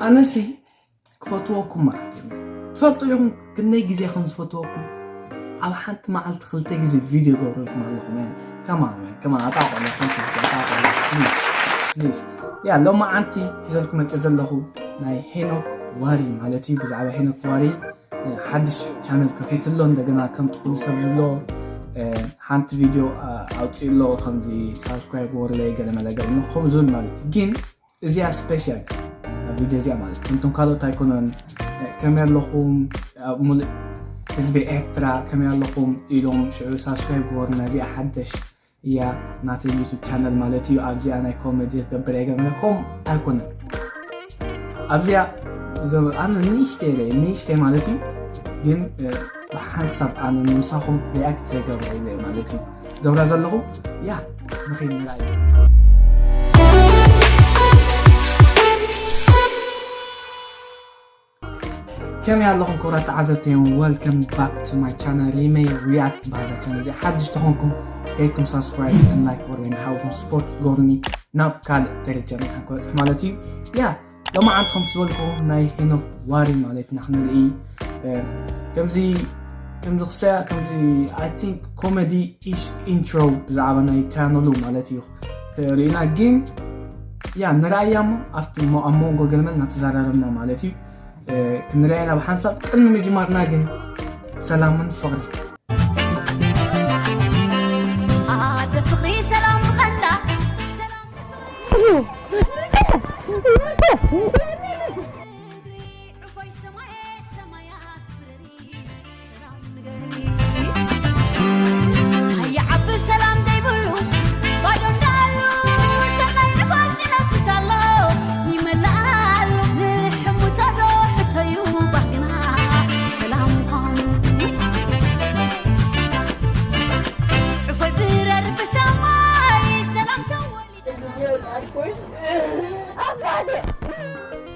ኣነሲ ክፈትወኩም ማለት እዩ። ትፈልጡ ኢኹም ክንደይ ግዜ ከም ዝፈትወኩም። ኣብ ሓንቲ መዓልቲ ክልተ ግዜ ቪድዮ ገብረልኩም ኣለኹም። ከማን ከማን ኣጣቆለ ፕሊዝ። ያ ሎማዓንቲ ሒዘልኩም መፅእ ዘለኹ ናይ ሄኖክ ዋሪ ማለት እዩ። ብዛዕባ ሄኖክ ዋሪ ሓድሽ ቻነል ከፊቱ ኣሎ። እንደገና ከምቲ ኩሉ ሰብ ዝብሎ ሓንቲ ቪድዮ ኣውፅኡ ኣሎ፣ ከምዚ ሳብስክራይብ ወርለይ ገለመለ ገለ ከምኡ ዝብል ማለት እዩ። ግን እዚኣ ስፔሻል ኣብ ቪድዮ እዚኣ ማለት ከምቶም ካልኦት ኣይኮነን። ከመይ ኣለኹም ኣብ ሙሉእ ህዝቢ ኤርትራ ከመይ ኣለኹም ኢሎም ሽዑ ሳብስክራይብ ግበሩና። እዚኣ ሓደሽ እያ ናተይ ዩቱብ ቻነል ማለት እዩ። ኣብዚኣ ናይ ኮሜዲ ክገብር እየ ገለ ከምኡ ኣይኮነን። ኣብዚኣ ዘ- ኣነ ንእሽተይ ኢለ ንእሽተይ ማለት እዩ። ግን ብሓንሳብ ኣነ ንምሳኹም ሪኣክት ዘይገብረ ኢለ ማለት እዩ ገብራ ዘለኹ። ያ ንኸይድ ንርኣይ። ከመይ ኣለኹም ክቡራት ተዓዘብተይ? Welcome back to my channel ሪመይ ሪያክት። ባህዛ ቻነል እዚ ሓድሽ ተኾንኩም ከይድኩም ሳብስክራይብ ን ላይክ ወርለይ ንሓውኩም ስፖርት ጎርኒ ናብ ካልእ ደረጃ ንሓን ክበፅሕ ማለት እዩ። ያ ሎማዓንቲ ከም ዝበልኩ ናይ ሄኖክ ዋሪ ማለት ኢና ክንርኢ። ከምዚ ከምዚ ክሰያ ከምዚ I think ኮሜዲ ኢሽ ኢንትሮ ብዛዕባ ናይ ቻነሉ ማለት እዩ ርኢና። ግን ያ ንርኣያ እሞ ኣብቲ ሞ- ኣብ መንጎ ገልመል እናተዘራረብና ማለት እዩ። ክንርኣያ ናብ ሓንሳብ ቅድሚ ምጅማርና ግን ሰላምን ፍቕርን ኣደ ፍቕሪ ሰላም ብቐንዳ ሰላም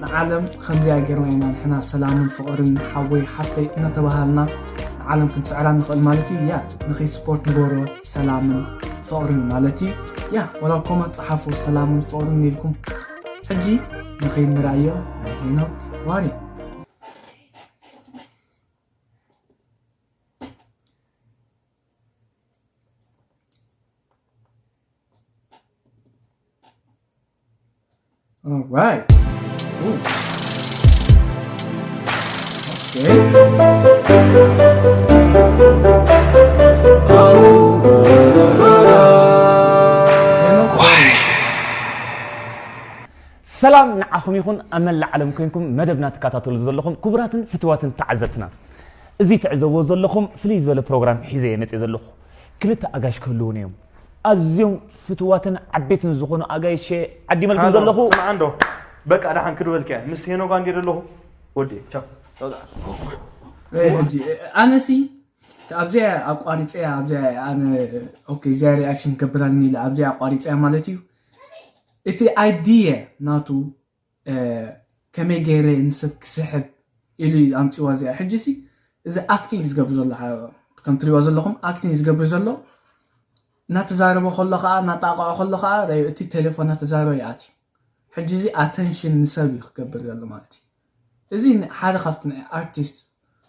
ንዓለም ከምዚኣ ጌርና ኢና ንሕና ሰላምን ፍቕርን ሓወይ ሓፍተይ እናተባሃልና ንዓለም ክንስዕራ ንኽእል ማለት እዩ። ያ ንኸይ ስፖርት ንገብሮ ሰላምን ፍቕርን ማለት እዩ። ያ ወላ ኮመንት ጸሓፉ ሰላምን ፍቕርን ኢልኩም። ሕጂ ንኸይ ንርኣዮ ናይ ሄኖክ ዋሪ። All right. Ooh. Okay. ሰላም ንዓኹም ይኹን ኣብ መላእ ዓለም ኮንኩም መደብና ትከታተሉ ዘለኹም ክቡራትን ፍትዋትን ተዓዘብትና፣ እዚ ትዕዘብዎ ዘለኹም ፍልይ ዝበለ ፕሮግራም ሒዘ እየ መፅእ ዘለኹ። ክልተ ኣጋይሽ ክህልዉኒ እዮም። ኣዝዮም ፍትዋትን ዓበይትን ዝኾኑ ኣጋይሽ እየ ዓዲመልኩም ዘለኹ። ስምዓ እንዶ በቃ ደሓን ክድበልካ እየ ምስ ሄኖ ጋር እንድየ ዘለኹ ወዲ ቻው። ሕጂ ኣነሲ ኣብዚኣ ኣቋሪፀያ ኣብዚኣ ኣነ ኦኬ እዚኣ ሪኣክሽን ክገብር ኣለኒ ኢለ ኣብዚኣ ኣቋሪፀያ ማለት እዩ። እቲ ኣይድየ ናቱ ከመይ ገይረ ንሰብ ክስሕብ ኢሉ ኣምፅዋ እዚኣ ሕጂ ሲ እዚ ኣክቲንግ ዝገብር ዘሎ ከም ትሪእዎ ዘለኹም ኣክቲንግ ዝገብር ዘሎ እናተዛረበ ከሎ ከዓ እናጣቕዖ ከሎ ከዓ ረዩ እቲ ቴሌፎን እናተዛረበ ይኣትዩ። ሕጂ እዚ ኣተንሽን ንሰብ እዩ ክገብር ዘሎ ማለት እዩ። እዚ ሓደ ካብቲ ናይ ኣርቲስት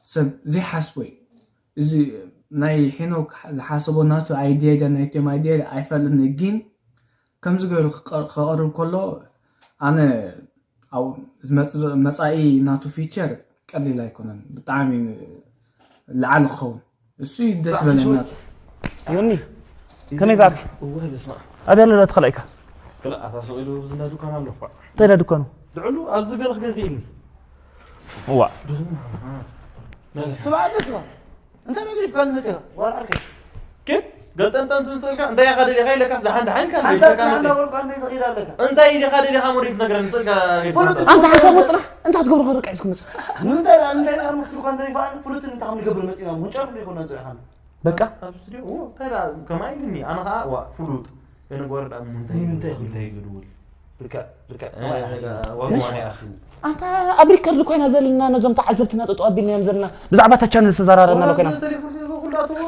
ሰብ ዘይሓስቦ እዩ። እዚ ናይ ሄኖክ ዝሓሰቦ ናቱ ኣይድያ ድያ ናይቶም ኣይድያ ድያ ኣይፈልጥን፣ ግን ከምዚ ገይሩ ክቐ- ከቕርብ ከሎ ኣነ ኣብኡ ዝመጽእ ዘሎ- መጻኢ ናቱ ፊቸር ቀሊል ኣይኮነን፣ ብጣዕሚ እዩ ላዕሊ ክኸውን። እሱ እዩ ደስ በለኒ ናቱ። ዮኒ ከመይ ዛርክ? እወ በስማ ኣበይ ኣሎ ትኸለእካ? ክላ ኣታ ሰቂሉ ኣብዚ እንዳ ዱካን ኣሎ እኳ እንታይ ዳ ድኳኑ? ድዕሉ ኣብዚ ገለ ክገዝእ ኢልኒ እዋ ስማ በስማ እንታይ ነገር ይባል መጽያ ዋላ ኣርከ ግን ገጠምጠም ትምሰልካ እንታይ ኢኻ ደሊኻ ኢለካስ ደሓን ደሓን ኢልካ ኣንታ ደሊኻ ጽና መጽያ። እንዳወርቁ ኣንተ ይዘኺዳ ኣለካ እንታይ ኢኻ ደሊኻ ሞሪት ነገር ንስልካ ኣንተ ሓሳቡ ጽናሕ እንታይ ትገብሩ ከረቃ ሒዝኩም መጽ እንታይ እንታይ ኢኻ ምክትልኳ እንተ ይፋን ፍሉጥ እንታይ ከም ንገብር መጺና ምንጨር እንደ ይኮና ጽሪኻ በቃ ኣብ ስቱዲዮ ኦ እንታይ ደኣ ከማይ ኢልኒ ኣነ ኸኣ ዋ ፍሉጥ የነጓር ደኣ እንታይ እንታይ እንታይ ይግድውል ልካ ልካ ወግማን ያኽል ኣንታ ኣብ ሪከርድ ኮይና ዘለና ነዞም ተዓዘብትና ጠጠው ኣቢልናዮም ዘለና ብዛዕባ እታ ቻነል ዝተዘራረብና ዶ ኮይና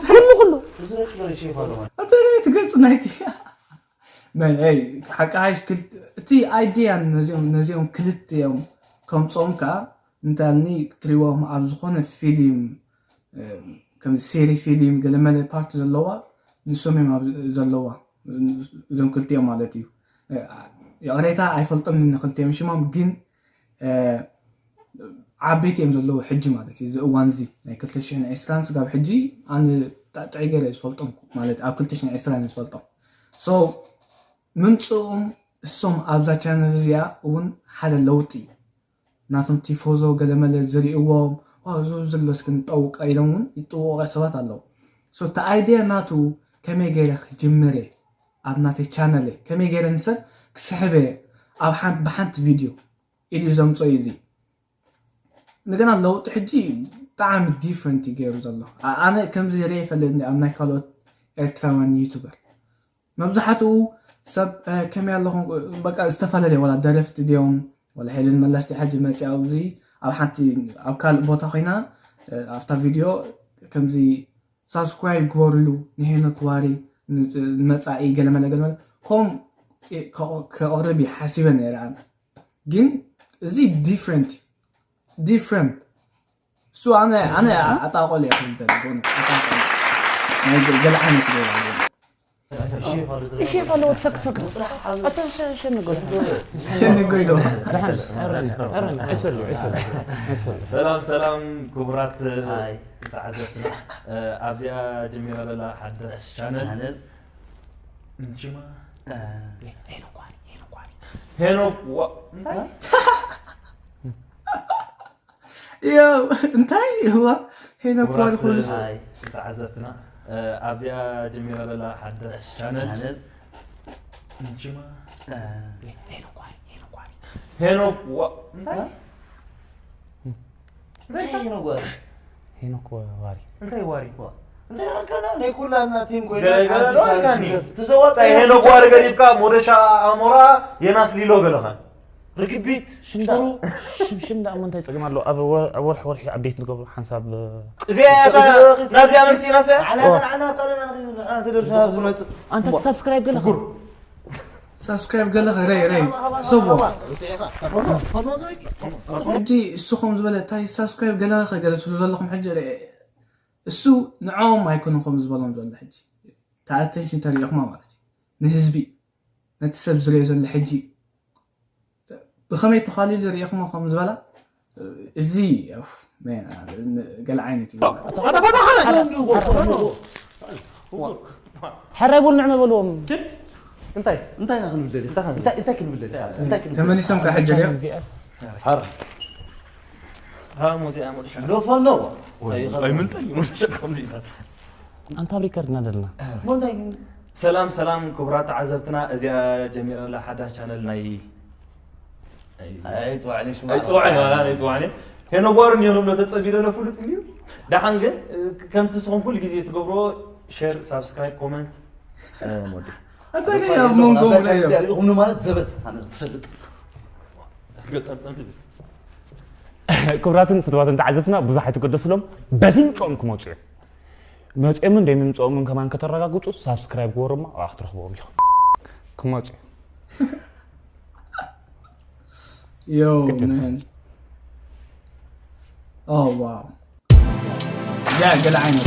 ኩሉ ኩሉ እዚ ረቂ ገለ ሼፍ ኣሎ ማለት ኣተረየት ገጹ ናይቲ መን ይ ሓቂ ሃይሽ ክልት እቲ ኣይድያን ነዚኦም ነዚኦም ክልቲኦም ከምፅኦም ከዓ እንታልኒ ክትሪዎም ኣብ ዝኾነ ፊልም ከም ሴሪ ፊልም ገለመለ ፓርት ዘለዋ ንሶም እዮም ዘለዋ። እዞም ክልቲኦም ማለት እዩ። ይቕሬታ ኣይፈልጦም ንክልቲኦም ሽሞም ግን ዓበይቲ እዮም ዘለዉ ሕጂ ማለት እዩ። እዚ እዋን እዚ ናይ ክልተ ሽሕን ዕስራን ስጋብ ሕጂ ኣነ ጣጥዒ ገለ ዝፈልጦም ማለት ኣብ ክልተ ሽሕን ዕስራን ዝፈልጦም ምምፅኦም እሶም ኣብዛ ቻነል እዚኣ እውን ሓደ ለውጢ እዩ። ናቶም ቲፎዞ ገለመለ ዝሪእዎም ዋው ዙ ዘሎ እስኪ ንጠውቀ ኢሎም እውን ይጥወቀ ሰባት ኣለዉ። እቲ ኣይድያ ናቱ ከመይ ገይረ ክጅምር እየ ኣብ ናተይ ቻነል እየ ከመይ ገይረ ንሰብ ክስሕበ ኣብ ሓንቲ ብሓንቲ ቪድዮ ኢሉ ዘምፀዩ እዚ እንደገና ለውጢ ሕጂ ብጣዕሚ ዲፍረንት እዩ ገይሩ ዘሎ። ኣነ ከምዚ ርአ ይፈልጥ ኣብ ናይ ካልኦት ኤርትራውያን ዩቱበር መብዛሕትኡ ሰብ ከመይ ኣለኹም በቃ ዝተፈላለየ ዋላ ደረፍቲ ድዮም ዋላ ሄለን መላስ ዲ ሕጂ መፅያ ኣብዚ ኣብ ሓንቲ ኣብ ካልእ ቦታ ኮይና ኣብታ ቪድዮ ከምዚ ሳብስክራይብ ግበርሉ ንሄኖክ ዋሪ ንመፃኢ ገለመለ ገለመለ ከም ከቕርብ ሓሲበ ነረ ኣነ ግን እዚ ዲፍረንት ዲፍረንት እሱ ኣነ ኣነ ኣጣቆል እየ ክልተ ናይ ገለ ዓይነት ገይራ እሺ ፈልዎ ትሰክሰክ ኣተ ሸንጎል ሸንጎይሎ ሰላም ሰላም ክቡራት ተዓዘብትና ኣብዚኣ ጀሚራ ዘላ ሓዳሽ ቻነል ሽማ ሄኖክ እንታይ ያው እንታይ ይዋ ሄኖክ ዋሪ ኩሉስ ተዓዘብትና ኣብዚኣ ጀሚራ ዘላ ሓዳሽ ቻነል ሽማ ሄኖክ ዋሪ ሄኖክ ዋሪ ሄኖክ ዋ እንታይ እንታይ ሄኖክ ዋሪ ሄኖክ ዋሪ እንታይ ዋሪ እንታይ ኣርካና ናይ ኩላና ቲም ኮይና ገለ ገለ ሓንቲ ዶ ቻንስ ኣርካኒ? ንገፍ። ትዘዋወር ሄኖክ ዋሪ ገዲፍካ ሞደሻ ኣሞራ የናስ ሊሎ ገለኻ ርግቢት ሽንዳ ሽሩ ሽም- ሽም ደኣ እሞ እንታይ ፀገም ኣለዎ ኣብ ወር- ኣብ ወርሒ ወርሒ ኣፕዴት ንገብሮ ሓንሳብ እዚኣ እያ እታ ናብዚኣ መምፂእና ሰ ዓላ ዓላ ዓላ ዓላ ንሕና ተደርፍና ዝመፅእ ኣንተ ሳብስክራይብ ገለ ሳብስክራይብ ገለ ረይ ረይ ሰቦ ሕጂ እሱ ከም ዝበለ እንታይ ሳብስክራይብ ገለ ገለ ትብሉ ዘለኹም ሕጂ ርአ እሱ ንዕኦም ኣይኮነን ከም ዝበሎም ዘሎ ሕጂ እታ ኣቴንሽን ተሪኢኹማ ማለት እዩ ንህዝቢ ነቲ ሰብ ዝሪኦ ዘሎ ሕጂ ብኸመይ ተኻሊሉ ሪኢኹሞ ከም ዝበላ እዚ ገለ ዓይነት እዩ ሕራይ በሉ ንዕመ በልዎም እንታይ እንታይ ክንብል እንታይ ክንብል እንታይ ክንብል እንታይ ክንብል ተመሊሶም ከዓ ሕጂ ሪኦም እዚኣስ ሓር ها موزي عمل شو ዶ ፈነዎ ኣይምንጠ ይሙሸቀም ዚታት ኣንታ ኣብ ሪከርድ ኢና ዘለና ሰላም ሰላም ክቡራት ተዓዘብትና እዚኣ ጀሚራ ዘላ ሓዳሽ ቻነል ናይ ኣይፅዋዕኒ ሽማ ኣይፅዋዕኒ ዋላ ኣይፅዋዕኒ ሄኖጓሩ እንዮ ንብሎ ተፀቢለ ለ ፍሉጥ እዩ ደሓን ግን ከምቲ ንስኹም ኩሉ ግዜ ትገብሮ ሸር ሳብስክራይብ ኮመንት ሞዲ እንታይ ኣብ መንጎ ሪኹምኒ ማለት ዘበት ኣነ ክትፈልጥ ክቡራትን ፍትዋትን ተዓዘብትና ብዙሕ ኣይትገደሱሎም በፍንጮም ክመፁ እዮም መፂኦምን ደይምምፅኦምን ከማን ከተረጋግፁ ሳብስክራይብ ግበሩማ ኣብኣ ክትረኽብዎም ኢኹም ክመፁ እዮም Yo, man. Oh, wow. ያ ገለ ዓይነት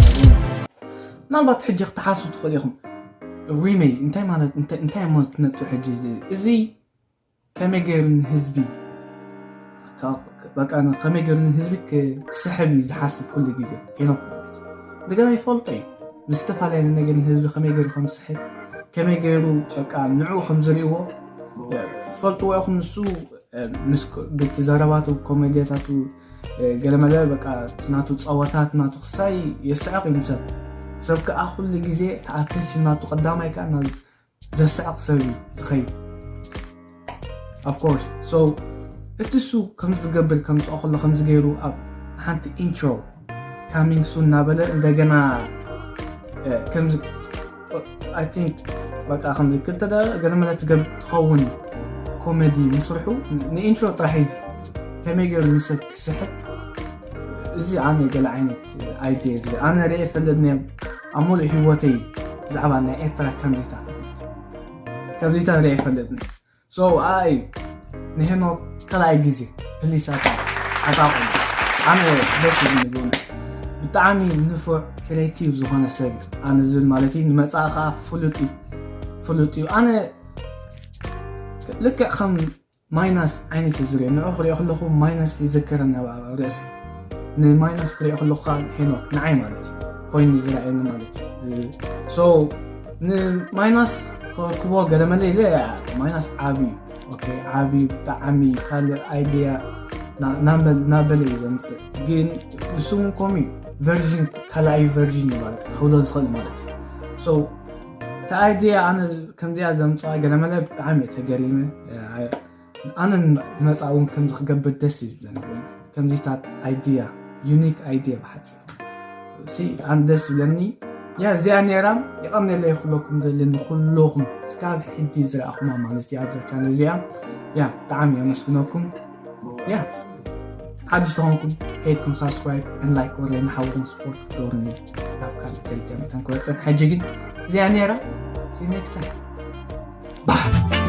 ምናልባት ሕጂ ክትሓስቡ ትኽእል ኢኹም ሪመይ እንታይ ማለት እንታይ እሞ ትነጥብ ሕጂ እዚ ከመይ ገይሩ ንህዝቢ በቃ ከመይ ገይሩ ንህዝቢ ክስሕብ እዩ ዝሓስብ ኩሉ ግዜ ሄኖክ ማለት እዩ እንደገና ይፈልጦ እዩ ብዝተፈላለየ ነገር ንህዝቢ ከመይ ገይሩ ከም ዝስሕብ ከመይ ገይሩ በቃ ንዕኡ ከም ዝርእዎ ትፈልጥዎ ኢኹም ንሱ ምስ ብቲ ዘረባቱ ኮሜድያታቱ ገለመለ በቃ ናቱ ፀወታት ናቱ ክሳይ የስዕቕ እዩ ንሰብ ሰብ ከዓ ኩሉ ግዜ ተኣቴንሽን ናቱ ቀዳማይ ከዓ ናብ ዘስዕቕ ሰብ እዩ ዝኸይድ of course so እቲ እሱ ከምዚ ዝገብር ከምፅኦ ከሎ ከምዚ ገይሩ ኣብ ሓንቲ ኢንትሮ coming soon እናበለ እንደገና ከምዚ I think በቃ ከምዚ ክልተ ገለመለ ትገብ ትኸውን ኮሜዲ ምስርሑ ንኢንትሮ ጥራሕ እዚ ከመይ ገይሩ ንሰብ ክስሕብ እዚ ኣነ ገለ ዓይነት ኣይድየ ዝብል ኣነ ርአ ፈለጥኒ ኣብ ሙሉእ ህይወተይ ብዛዕባ ናይ ኤርትራ ከምዚታት ማለት ከምዚታት ርአ ፈለጥኒ so ኣይ ንሄኖክ ካልኣይ ግዜ ፕሊስ ኣታ ኣታቆም ኣነ ደስ ይብልኒ ብእውነት። ብጣዕሚ ንፉዕ ክሬቲቭ ዝኾነ ሰብ እዩ። ኣነ ዝብል ማለት እዩ ንመጻኢ ከዓ ፍሉጥ እዩ ፍሉጥ እዩ። ኣነ ልክዕ ከም ማይናስ ዓይነት እዩ ዝሪኦ። ንዑ ክሪኦ ከለኹ ማይናስ ይዝከረኒ ኣብ ርእሰይ። ንማይናስ ክሪኦ ከለኹ ከዓ ሄኖክ ንዓይ ማለት እዩ ኮይኑ ዝረኣየኒ ማለት እዩ። ሶ ንማይናስ ከክቦ ገለመለ ኢለ ማይናስ ዓብዩ ኦኬ ዓብዩ ብጣዕሚ ካልእ ኣይድያ ናበለ እዩ ዘምፅእ። ግን ንሱ እውን ከምኡ እዩ ቨርዥን ካልኣይ ቨርዥን እዩ ማለት ክብሎ ዝኽእል ማለት እዩ። ሶ እቲ ኣይድያ ኣነ ከምዚኣ ዘምፅኣ ገለመለ ብጣዕሚ እየ ተገሪመ። ኣነ መፃ እውን ከምዚ ክገብር ደስ ይብለኒ። ከምዚታት ኣይድያ ዩኒክ ኣይድያ ብሓፂሩ ሲ ኣነ ደስ ይብለኒ። ያ እዚኣ ነይራ። የቐንየለይ ኩለኩም ዘለኒ ኩለኹም ስካብ ሕጂ ዝረኣኹማ ማለት እዩ ኣብዛ ቻነል እዚኣ። ያ ብጣዕሚ የመስግነኩም። ያ ሓድሽ ተኾንኩም ከይድኩም ሳብስክራይብ ን ላይክ ወረ ንሓውኩም ስፖርት ክትገብሩኒ ናብ ካልእ ደረጃ መታን ክበፅን። ሕጂ ግን እዚኣ ነይራ። ሲ ኔክስት ታይም።